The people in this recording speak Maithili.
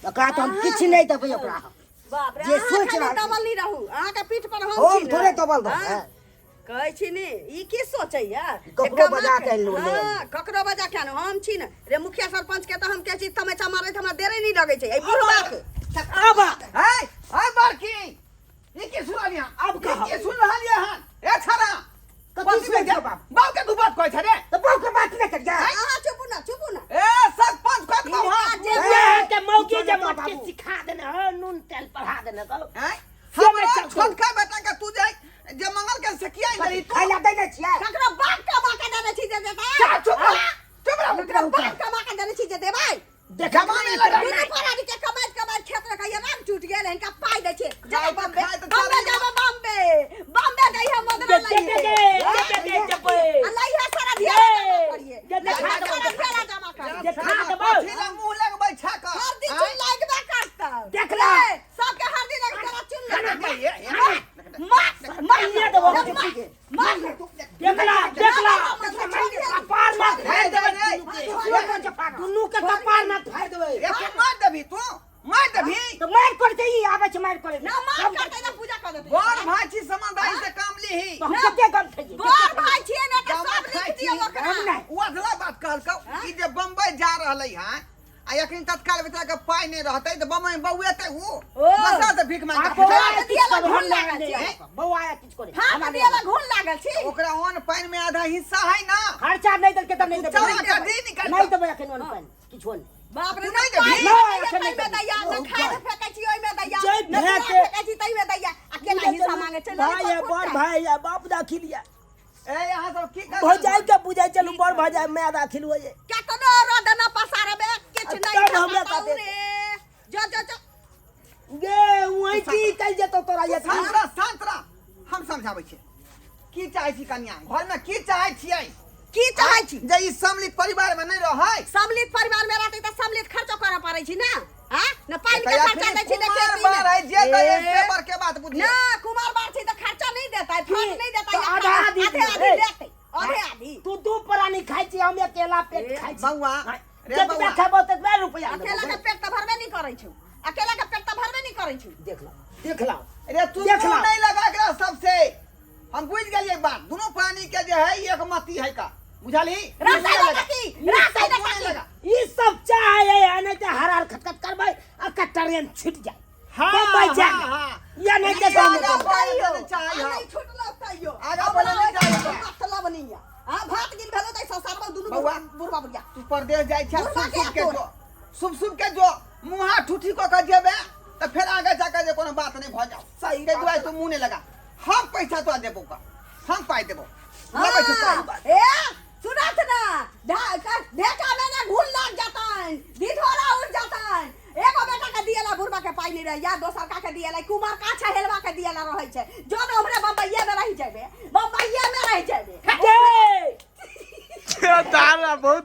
ओकरा तऽ हम किछु नहि देबै ओकरा हम। बाप रे जे अहाँ सोचि खाली रहल छी। दबल नहि रहू अहाँके पीठ पर हम हम छी ने। थोड़े दबल रहबै। हाँ? कहै छी ने ई की सोचैया ककरो बजा के आनि लो, ले हाँ ककरो बजा के आनू हम छी ने रे मुखिया सरपंच के तऽ हम कहै छी तमेचा मारैत हमरा देरे नहि लगै छै एहि बुढ़बा के आब है है बड़की ई की सुन रहलियै आब कह। ई की सुन रहलियै हन ए छड़ा कथी कथी सुनै में छौ बाप? बाप के तू बात कहै छै रे तऽ बाप के बात नहि करिया अहाँ चुपू ना चुपू ना ए सरपंच कहत कहू हिनका जे ये के मौकी जे किछो नहि मटके बाबू। सिखा देने हो नून तेल पढ़ा देने कहो हैं से हमरा नहि चलतौ। छोटका बेटा के तू जे जे मंगल के से किया देली तू खाइ ला दै नहि छियै ककरो बाप कमा के देने छी जे देतै जा चुप रह चुप रह ककरो बाप कमा के देने छी जे देबै देखा जमाने लगा दुनू प्राणी के कमाइत कमाइत खेत में कहिया राम टूट गेल हिनका पाइ दै छै खाइ जाओ तऽ- बॉम्बे खाइ तऽ बॉम्बे चली जाबे बॉम्बे बॉम्बे जाइ हम मदरा जे लइहे जे जे जे जे आ लइहे सारा धियारा जमा करिए जे देखा लइहे देबौ, सारा धियारा जमा करिए देखा देबौ। कथी लए मुँह लगबै छै कऽ हरदी चुन लगबे करतौ देख ला। ए, सबके हरदी लग तोरा चुन लगबे ये, ये, मार मार ये देबौ। मार देखला देखला कपार में फाड़ देबै ए, दुनू के कपार में फाड़ देबै ए, तू मार देबही तू मार देबही तऽ मारि पड़तै ई आबै छै मारि करै ना मार करतै ना पूजा कर देतै बड़ भाई छी समझदारी से काम लीही तऽ हम कते गम खैयै बड़ भाई छियै ने तऽ जमा सब खाइ लिख दियौ छी। ओकरा हम नहि ओ अधला बात कहलकौ ई जे बम्बई जा रहलै हँ आ एखन तत्काल बेचारा के पाइ नहि रहतै तऽ बम्बई बौएतै ओ ओ। दोसरा से भीख मांगि आ के बौआ खेतै। किछु दिया करू, हम घुन नहि लागल नहि छै। बौआ किछु करे हाथ दिया घुन लागल छी ओकरा अन्न पानि में आधा हिस्सा है ना खर्चा नहि देलकै तऽ नहि तू देबै चला के दी निकालि नहि कऽ। देबै एखन अन्न पानि किछो नहि बाप रे तू नहि देबही? नहि, एखन नहि मे दैया न खाय फेकै छी ओइ मे दैया जय न भए दूआ के- फेकै छी तै मे दैया आ केना हिस्सा मांगे चल भाई है बड़ भाई है बाप दाखिल है ए यहाँ सब की कर भौजाई के बुझाई चलू बड़ भौजाई मैं दाखिल हो जाए केतनो रद न पसारबे किछु नहि तब हमरा खपतौ साथे। रे जो जो जो गे वही की कल जेतो तोरा ये शांत रह शांत रह हम समझाबै छी की चाहै छी कन्या घर में की चाहै छियै की चाहै छी जे ई सम्मिलित परिवार में नहि रहै सम्मिलित परिवार में रहतै तऽ सम्मिलित खर्चो करऽ पड़ै छी ने हाँ न पानि के तऽ खर्चा अखनी दै छी ने कुमार खेती में बार है जे दै ए, से बर के बात बुझिए ना कुमार बार छै तऽ खर्चा नहीं देतै फंड नहीं देतै तऽ आधा आधी आधे आधी ए। देतै आधे आधी तू दू प्राणी खाइ छी हम अकेला पेट खाइ छी बौआ रे जतबे बौआ खेबो ततबे रुपया अकेला के पेट तऽ भरबे नहीं करै छौ अकेला के पेट तऽ भरबे नहीं करै छौ देख लो देख लो रे तू देख मुंह लो। नहीं लगा एकरा सबसे हम बुझ गेलियै बात दुनू प्राणी के जे है एक मती है का बुझलही रास्ता मुंह लगा की रास्ता मुंह लगा नहीं की लगा ई सब चाहे है नहीं तो हर हर खटखट करबै आ के ट्रेन छूट जाए हाँ, बम्बई जाए हाँ, हाँ। या नहीं तो ई गाँव में आगा जाए। बढ़े नहीं चाहे आ हम। नहीं छूटलो तैयो आगा बढ़े नहीं चाहे हम। मतलब नहीं है हां भात गिन भेलो तै संसार में दुनू बौआ। बुढ़वा बुढ़िया तू परदेश जाइ छै बुढ़बा शुभ के शुभ के तोर। जो शुभ शुभ के जो मुँहा ठूठी कऽ के जेबे तऽ फेर आगे जाके जे कोनो बात नहीं भऽ जाओ सही ताहि बात दुआरे तू मुँह नहीं लगा हम पैसा तोरा देबो का हम पाइ देबो लबै छौ हाँ, पाइ ए सुनत ना ढेका में ना घुन लाग जातन ढिढोरा उड़ जातन एगो बेटा के दिएला बुढ़बा के पाइ नहीं रहैया दोसर का के दिएला कुमार का छै हेलवा के दिएला रहै छै जो न हमरे बम्बईये में रहि जेबे बम्बईये में रहि जेबे गे तारा बहुत